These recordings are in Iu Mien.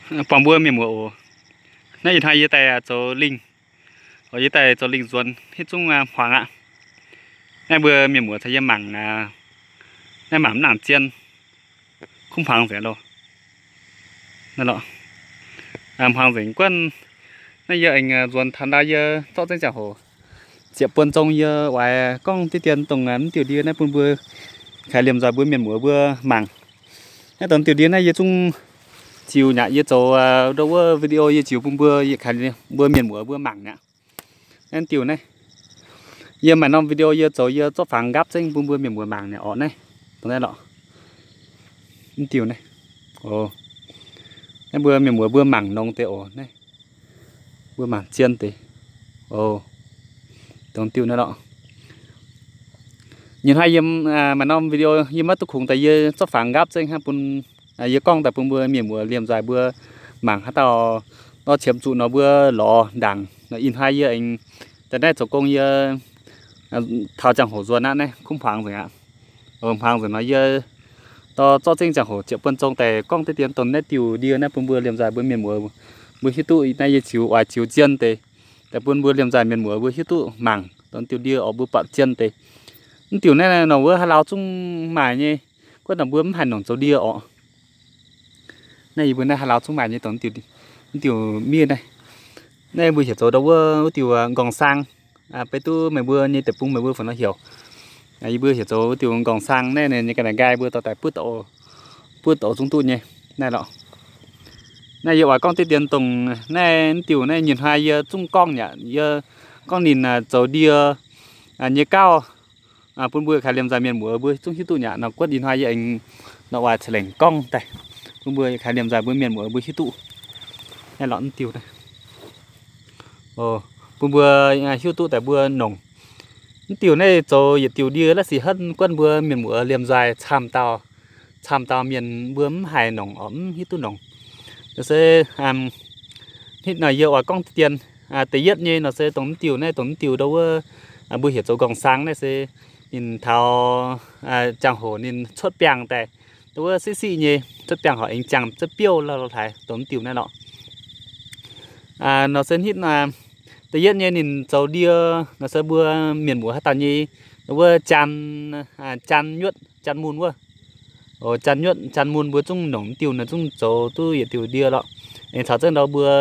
Buangh mbuo mienh muoz oc. Naaiv ih hnoi yie daaih zoux lingh, yie daaih zoux lingh nzuonx hitv zungv hmuangx aqv. Naaiv mbuo mienh muoz caux yie mangc, naaiv mangc mv nangc zien, kuv hmuangx nzengc loh. Hmuangx nzengc guanh. Naaiv yie aengx nzuonx taux ndau yie zorqv zengv ziangh hoc ziepc buonc zong yie oix gorngv diqv dien dongh mv diuh ndie naaiv bun mbuo kaaix liemh nzoih mbuo mienh muoz mbuo mangc. Naaiv dongh diuh ndie naaiv yie zungv ziux nyaqc, yie zoux ndo wuov video yie ziux bun mbuo yietc kaaix mbuo mienh muoz mbuo mangc nyaqc. Naaiv diuh naaiv, yie maaih norm video yie zoux yie zorqv fangx nqaapv zengv bun mbuo mienh muoz mangc nyaqc orqc naaiv. Dongh naaiv lorqc. Mv diuh naaiv, naaiv mbuo mienh muoz mbuo mangc nongx deix oc naaiv. Mbuo mangc zien deix. Dongh diuh naaiv lorqc. Nyei hnoi yie maaih norm video yie maiv duqv kungx daaih yie zorqv fangx nqaapv zengv hnangv bun yie gorngv daaih bun mbuo mienh muoz liemh nzoih mbuo mangc haaix dauh nor qiemx zuqc nor mbuo lorz ndaangc. Ih hnoi yie aengx daaih naaiv zoux gong yie taux ziangh hoc nzuonx aqv naaiv kuv hmuangx nzengc aqv. Hmuangx nzengc nor yie dorh zorqv zengv ziangh hoc ziepc buonc zong daaih gorngv diqv dien dongh naaiv diuh ndie naaiv bun mbuo liemh nzoih mbuo mienh muoz mbuo hiuv duqv naaiv yie ziux oix ziux zien deix, daaih bun mbuo liemh nzoih mienh muoz mbuo hiuv duqv mangc dongh diuh ndie oc mbuo buatc zien deix. Mv diuh naaiv nor wuov haaix lauh zungv maaih nyei, guov nor mbuo mv haih nongc zoux ndie orqc. Naaiv yie mbuo naaiv haaix lauh zungv maaih nyei dongh mv diuh miev naaiv. Naaiv mbuo heuc zoux ndo wuov, wuov diuh nqorngv saang. Beiv duqv meih mbuo nyei deic-bung meih mbuo fungc nor heuc. Yie mbuo heuc zoux wuov diuh nqorngv saang naaiv, ninh nyei ga'naaiv nqaai mbuo dorh daaih butv, butv oc zungv duqv nyei. Naaiv lorqc. Naaiv yie oix gorngv diqv dien dongh naaiv mv diuh naaiv nyei hnoi yie zungv gorngv yaac yie gorngv ninh zoux ndie nyei gauh bun mbuo kaaix liemh nzoih mienh muoz mbuo zungv hiuv duqv nyei nor guov ih hnoi yie aengx nor oix ceix lengc gorngv daaih bun mbuo kaaix liemh nzoih mbuo mienh muoz mbuo hiuv duqv. Naaiv lorqc mv diuh naaiv, bun mbuo hiuv duqv daaih mbuo nongc. Mv diuh naaiv zoux yietc diuh ndie la'sic henv guanh mbuo mienh muoz liemh nzoih camv dauh, camv dauh mienh mbuo mv haih nongc oc, mv hiuv duqv nongc. Nor se hitv nor yie oix gorngv deix dien, da'yietv nyei nor se dongh mv diuh naaiv, dongh mv diuh ndo wuov mbuo heuc zoux nqorngv saang naaiv se ninh taux ziangh hoc ninh cuotv biangh daaih, ndo wuov siqv siqv nyei cuotv biangh horc aengx jangx za'biouv lo haaix dongh mv diuh naaiv lorqc. Nor se hitv da'yietv nyei ninh zoux ndie nor se mbuo mienh muoz haaix dauh nyei ndo wuov jaan, jaan nyuotv jaan mun wuov. Jaan nyuotv jaan mun mbuo zungv nongc mv diuh naaiv zungv zoux duqv yietc diuh ndie lorqc. Aengx caux zengv ndo mbuo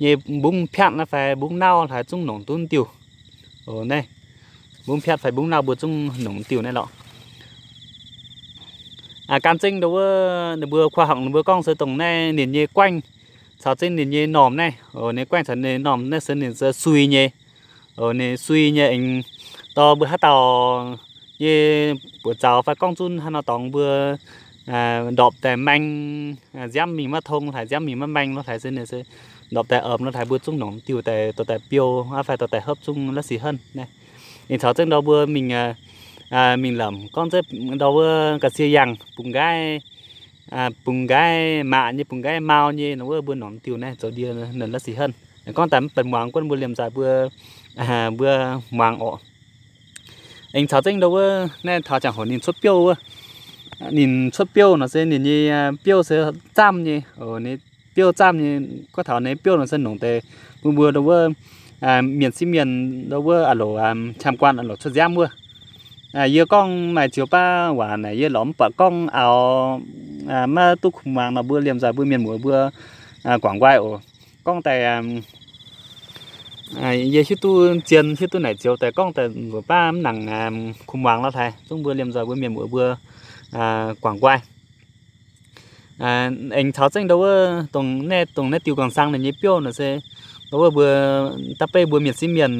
nyei mbungv piatv naaiv fai mbungv nauv haaix zungv nongc duqv mv diuh. Naaiv mbungv piatv fai mbungv nauv mbuo zungv nongc mv diuh naaiv lorqc. Gan zengv ndo wuov ninh mbuo khoa học ninh mbuo gorngv se dongh naaiv ninh nyei guaengv caux zengv ninh nyei normh naaiv, ninh guaengv caux ninh normh naaiv se ninh se sui nyei. Ninh sui nyei aengx dorh mbuo haaix dauh nyei buoz zaux fai gorngv zunv haaix nor dorngx mbuo ndorpc daaih maeng, nziaamv mingh maiv tong haaix, nziaamv mingh maiv maeng lo haaix se ninh se ndorpc daaih omx lo haaix mbuo zungv nongc diuh daaih dorh daaih biou fai dorh daaih hopv zungv la'sic henv naaiv. Ninh caux zengv ndau mbuo mingh, mingh lamc gorngv zengv ndau wuov ga'sie yangh bungx nqaiv, bungx nqaiv maac nyei, bungx nqaiv mau nyei nor wuov mbuo nongc diuh naaiv zoux ndie nonc la'sic henv. Gorngv daaih mv benx muangx guanh mbuo liemh nzaaih mbuo, mbuo muangx orqc. Aengx caux zengv ndau wuov naaiv taux ziangh hoc ninh cuotv biouv wuov, ninh cuotv biouv nor se ninh nyei biouv se zaamv nyei, ninh biouv zaamv nyei. Gorngv taux ninh biouv nor se nongc deix bun mbuo ndau wuov mienh sieqv mienh ndau wuov a'loc tham quan a'loc cuotv nziaamv wuov. Yie gorngv maaih zioux baav waac naaic yie lorz mv buatc gorngv auv, maiv duqv kuh muangx nor mbuo liemh nzaaih mbuo mienh muoz mbuo guangc nqaai oc. Gorngv daaih yie hiuv duqv zien hiuv duqv naaic zioux daaih gorngv daaih nzuonx baav mv nangc kuh muangx lo haaix zungv mbuo liemh nzaaih mbuo mienh muoz mbuo guangc nqaai. Aengx caux zengv ndau wuov dongh naaiv, dongh naaiv diuh guangc sang ninh nyei biouv nor se ndau wuov mbuo da'beiv mbuo mienh sieqv mienh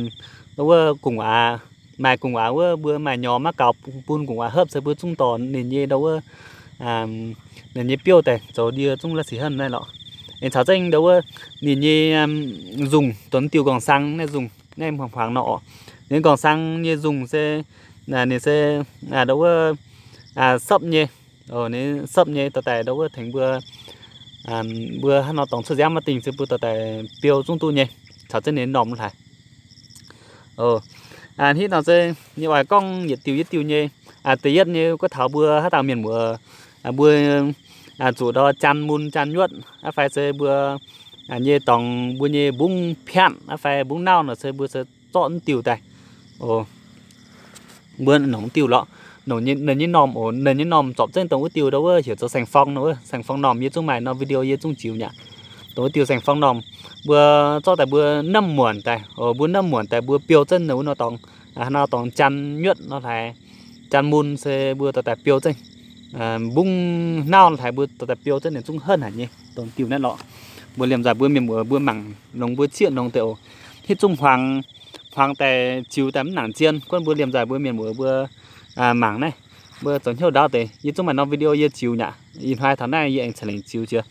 ndau wuov gu'nguaaz, maaih gu'nguaaz wuov mbuo maaih nyorx maiv gaux bun gu'nguaaz hopv se mbuo zungv dorh ninh nyei ndau wuov ninh nyei biouv daaih zoux ndie zungv la'sic henv naaiv lorqc. Aengx caux zengv ndau wuov ninh nyei nzungh, dongh diuh guangc sang naaiv nzungh naaiv hmuangx hmuangx nor orqc. Ninh guangc sang nyei nzungh se ninh se ndau wuov sepv nyei, ninh sepv nyei dorh daaih ndau wuov tengx mbuo, mbuo hnangv nor dorngx cuotv nziaamv maiv dingh se mbuo dorh daaih biou zungv duqv nyei, caux zengv ninh normh lo haaix. Hitv nor se yie oix gorngv yietc diuh yietc diuh nyei. Da'yietv nyei gorngv taux mbuo haaix dauh mienh muoz, mbuo zuqc ndau jaan mun jaan nyuotv aqv fai se mbuo nyei dorngx mbuo nyei mbungv piatv aqv fai mbungv nauv nor se mbuo se zorqv mv diuh daaih. Mbuo nongc mv diuh lorqc, nongc ninh nyei normh oc. Ninh nyei normh zorpc zengv dongh wuov diuh ndau wuov heuc zoux saeng-forng nor, wuov saeng-forng normh yie zungv maaih norm video yie zungv ziux nyaqv. Dongh wuov diuh saeng-forng normh mbuo zorqv daaih mbuo namv muonc daaih, mbuo namv muonc daaih mbuo biou zengv wuov nor dorngx, nor dorngx jaan nyuotv nor hlaaix, jaan mun se mbuo dorh daaih biou zengv. Mbungv nauv hlaaix mbuo dorh daaih biou zengv ninh zungv henv haic nyei dongh diuh naaiv lorqc. Mbuo liemh nzaaih mbuo mienh muoz mbuo mangc longx mbuo cieqv nongx deix oc. Hitv zungv hmuangx, hmuangx daaih ziux daaih mv nangc zien, guonv mbuo liemh nzaaih mbuo mienh muoz mbuo mangc naaiv, mbuo zoux hnyouv ndaauv deix. Yie zungv maaih norm video yie ziux nyaqv. Ih hnoi taux naaiv yie aengx ceix lengc ziux jiex.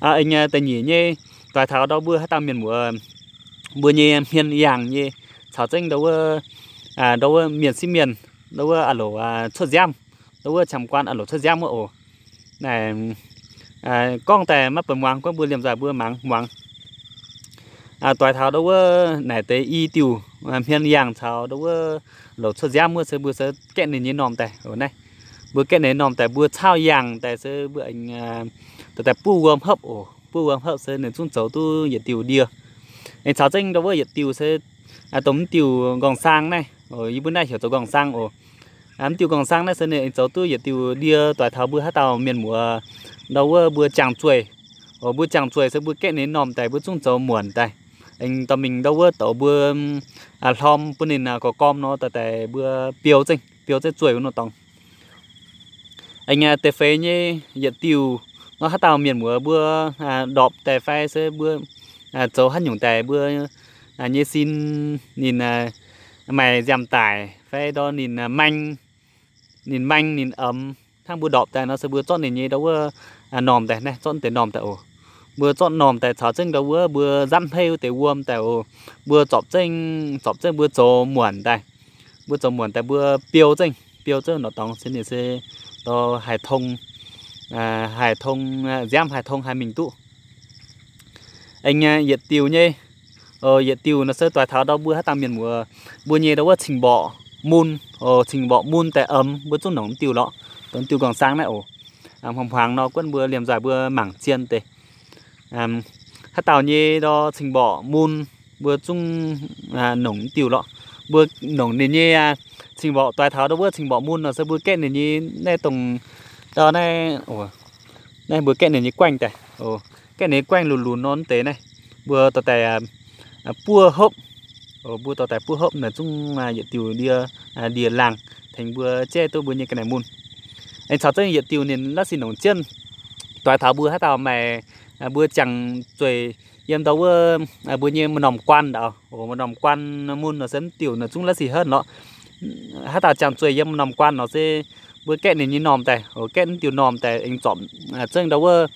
Aengx da'nyeic nyei, doix taux ndau mbuo haaix dauh mienh muoz, mbuo nyei hmien yangh nyei, caux zengv ndau wuov, ndau wuov mienh sieqv mienh, ndau wuov a'loc cuotv nziaamv, ndau wuov qamv guaan a'loc cuotv nziaamv wuov oc. Naaic gorngv daaih maiv benx muangx, gorngv mbuo liemh nzaaih mbuo mangc muangx. Doix taux ndau wuov naaic deix i diuh hmien yangh caux ndau wuov louc cuotv nziaamv wuov se mbuo se gaeqv ninh nyei normh daaih oc. Naaiv mbuo gaeqv ninh nyei normh daaih mbuo caauv yangh daaih se mbuo aengx dorh daaih buov wuom hopv oc. Buov wuom hopv se ninh zungv zoux duqv yietc diuh ndie. Aengx caux zengv ndau wuov yietc diuh se dongh mv diuh nqorngv-saang naaiv, yie mbuo naaiv heuc zoux nqorngv-saang oc. Mv diuh nqorngv-saang naaiv se ninh aengx zoux duqv yietc diuh ndie doix taux mbuo haaix dauh mienh muoz ndau wuov mbuo jangx zueih oc. Mbuo jangx zueih se mbuo gaeqv ninh nyei normh daaih mbuo zungv zoux muonc daaih. Aengx dorh mingh ndau wuov douz mbuo hlorm bun ninh gorqv-gorm nor, dorh daaih mbuo biou zengv, biou zengv zueih wuov nor dorngx. Aengx deix feix nyei yietc diuh nor, haaix dauh mienh muoz mbuo ndorpc daaih fai se mbuo zoux haaix nyungc daaih mbuo nyei sin ninh maaih nziaamv-daic fai ndau ninh maeng, ninh maeng ninh emx hnangv mbuo ndorpc daaih nor se mbuo zorqv ninh nyei ndau wuov normh daaih naaiv, zorqv deix normh daaih oc. Mbuo zorqv normh daaih caux zengv ndau wuov mbuo nzanv hmeiv wuov deix wuom daaih oc. Mbuo zorpc zengv, zorpc zengv mbuo zoux muonc daaih. Mbuo zoux muonc daaih mbuo biou zengv, biou zengv nor dorngx se ninh se ndau haih tong, haih tong nziaamv, haih tong haih mingh duqv. Aengx yietc diuh nyei, yietc diuh nor se doix taux ndau mbuo haaix dauh mienh muoz mbuo nyei ndau wuov cing-mborqc mun, cing-mborqc mun daaih emx mbuo zungv nongc mv diuh lorqc. Dongh diuh nqorngv-saang naaiv oc. Hmuangx-hmuangx nor guonv mbuo liemh nzaaih mbuo mangc zien deix. Haaix dauh nyei ndau cing-mborqc mun mbuo zungv nongc mv diuh lorqc. Mbuo nongc ninh nyei cing-mborqc, doix taux ndau wuov cing-mborqc mun nor se mbuo gaeqv ninh nyei naaiv dongh ndau naaiv, naaiv mbuo gaeqv ninh nyei guaengv daaih. Gaeqv ninh nyei guaengv lunx lunx nor deix naaiv, mbuo dorh daaih buov hopv. Mbuo dorh daaih buov hopv naaic zungv yietc diuh ndie, ndie-laangh tengx mbuo jaiv duqv mbuo nyei ga'naaiv mun. Aengx caux zengv yietc diuh ninh la'sic nongc jienv. Doix taux mbuo haaix dauh maaih, mbuo jangx zueih yiem ndau wuov mbuo nyei maaih normh guaan ndau, maaih normh guaan mun nor se mv diuh naaic zungv la'sic henv lorqc. Haaix dauh jangx zueih yiem maaih normh guaan nor se mbuo gaeqv ninh nyei normh daaih, gaeqv mv diuh normh daaih aengx zorpc zengv ndau wuov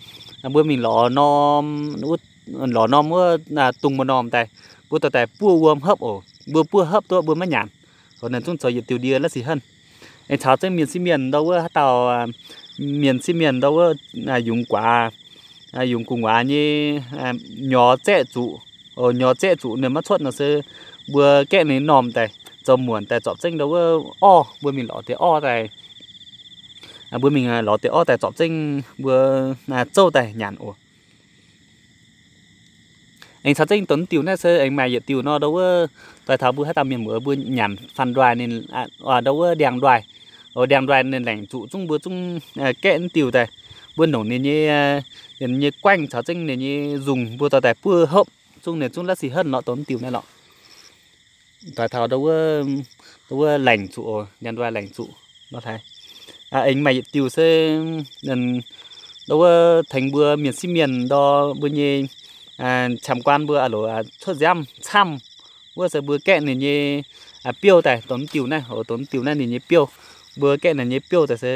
mbuo mingh lorz norm, lorz norm wuov dungz maaih normh daaih, mbuo dorh daaih buov wuom hopv oc. Mbuo buov hopv duqv mbuo maiv nyanc, naaic zungv zoux yietc diuh ndie la'sic henv. Aengx caux zengv mienh sieqv mienh ndau wuov haaix dauh, mienh sieqv mienh ndau wuov yungz gu'nguaaz, yungz gu'nguaaz nyei nyorx zaeqv zuqc, nyorx zaeqv zuqc ninh maiv cuotv nor se mbuo gaeqv ninh normh daaih zoux muonc daaih zorpc zengv ndau wuov orv, mbuo mingh lorz deix orv daaih, mbuo mingh lorz deix orv daaih zorpc zengv mbuo zouv daaih nyanc oc. Aengx caux zengv dongh mv diuh naaiv se aengx maaih yietc diuh nor ndau wuov doix taux mbuo haaix dauh mienh muoz mbuo nyanc fanh nduaih ninh, ndau wuov ndiangx nduaih, ndiangx nduaih ninh laengc zuqc zungv mbuo zungv gaeqv mv diuh daaih. Mbuo nongc ninh nyei, ninh nyei guaengv caux zengv ninh nyei nzungh mbuo dorh daaih buov hopv zungv ninh zungv la'sic henv lorqc dongh mv diuh naaiv lorqc. Doix taux ndau wuov laengc zuqc oc, ndiangx nduaih laengc zuqc nor hlaaix. Aengx maaih yietc diuh se ndau wuov tengx mbuo mienh sieqv mienh ndau mbuo nyei qamv guaan mbuo loc cuotv nziaamv camv wuov se mbuo gaeqv ninh nyei biouv daaih dongh mv diuh naaiv oc, dongh mv diuh naaiv ninh nyei biouv. Mbuo gaeqv ninh nyei biouv daaih se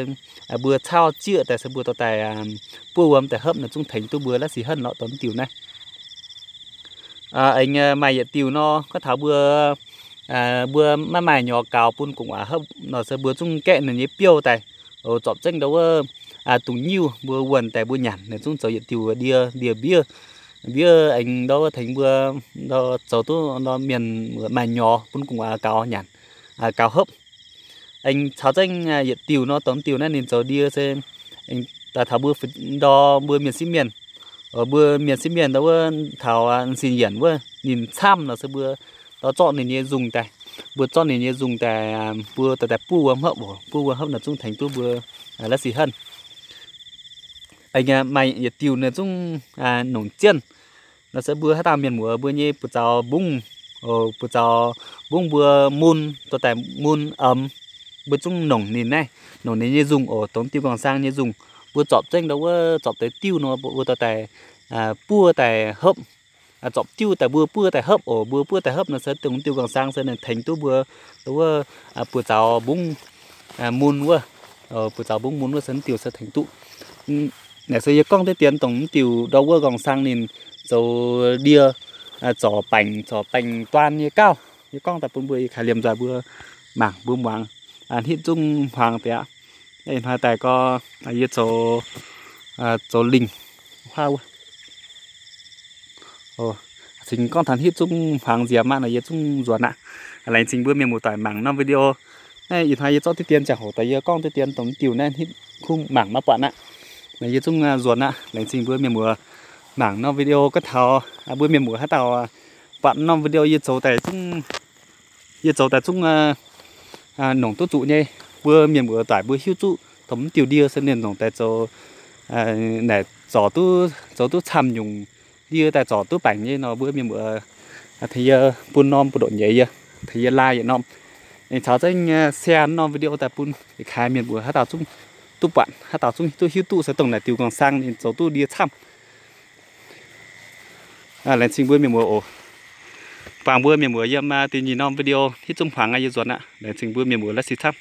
mbuo caauv zieqv daaih se mbuo dorh daaih buov wuom daaih hopv naaic zungv tengx duqv mbuo la'sic henv lorqc dongh mv diuh naaiv. Aengx maaih yietc diuh nor gorngv taux mbuo, mbuo maiv maaih nyorx gaux bun gu'nguaaz hopv nor se mbuo zungv gaeqv ninh nyei biouv daaih, zorpc zengv ndau wuov dungz nyiuv mbuo wuonh daaih mbuo nyanc naaic zungv zoux yietc diuh ndie, ndie mbiev. Mbiev aengx ndau wuov tengx mbuo ndau zoux duqv ndau mienh maaih nyorx bun gu'nguaaz gaux nyanc, gaux hopv. Aengx caux zengv yietc diuh nor dongh diuh naaiv ninh zoux ndie se aengx daaih taux mbuo ndau mbuo mienh sieqv mienh, mbuo mienh sieqv mienh ndau wuov taux sin yienc wuov ninh camv nor se mbuo ndau zorqv ninh nyei nzungh daaih. Mbuo zorqv ninh nyei nzungh daaih, mbuo dorh daaih buov wuom hopv oc. Buov wuom hopv nor zungv tengx duqv mbuo la'sic henv. Maaih yietc diuh ninh zungv nongc zienh. Nor se mbuo haaix dauh mienh muoz mbuo nyei buoz-zaux mbungv, buoz-zaux mbungv mbuo mun, dorh daaih mun emx, mbuo zungv nongc ninh naaiv, nongc ninh nyei nzungh oc, dongh diuh nqorngc-saang nyei nzungh. Mbuo zorpc zengv ndau wuov zorpc deix diuv nor mbuo dorh daaih buov daaih hopv. Zorpc diuv daaih mbuo buov daaih hopv oc. Mbuo buov daaih hopv nor se dongh diuh nqorngc-saang se ninh tengx duqv mbuo ndau wuov buoz-zaux mbungv mun wuov. Buoz-zaux mbungv mun wuov se mv diuh se tengx duqv. Naaic se yie gorngv deix dien dongh mv diuh ndau wuov nqorngc-saang ninh zoux ndie, zorc baengc, zorc baengc duan nyei gauh. Yie gorngv daaih bun mbuo, yie kaaix liemh nzoih mbuo mangc mbuo muangx, hitv zungv hmuangx deix aqv. Ih hnoi daaih gorngv yie zoux, zoux lingh huaav wuov. Cingx gorngv taux hitv zungv hmuangx nziex maah, naaiv yie zungv nzuonx aqv. Laengz zingh mbuo mienh muoz-doic mangc norm video. Naaiv ih hnoi yie zorqv deix dien ziangh hoc daaih yie gorngv deix dien dongh mv diuh naaiv hitv kungx mangc maiv buatc aqv. Naaiv yie zungv nzuonx aqv. Laengz zingh mbuo mienh muoz mangc norm video gorngv taux mbuo mienh muoz haaix dauh buatc norm video yie zoux daaih zungv, yie zoux daaih zungv nongc duqv zuqc nyei. Mbuo mienh muoz-doic mbuo hiuv duqv dongh mv diuh ndie se ninh nongc daaih zoux, naaic zorc duqv, zoux duqv camv nyungc ndie daaih zorc duqv baengc nyei nor mbuo mienh muoz tengx yie bun norm buoz-ndoqv nyeiz yie, tengx yie like yietc norm. Aengx caux zengv share norm video daaih bun yietc kaaix mienh muoz haaix dauh zungv duqv buatc, haaix dauh zungv duqv hiuv duqv se dongh naaic diuh nqorngc-saang ninh zoux duqv ndie camv. Laengz zingh mbuo mienh muoz oc. Buangh mbuo mienh muoz yiem da'nyeic norm video hitv zungv hmuangx aqv, yie nzuonx aqv. Laengz zingh mbuo mienh muoz la'sic camv.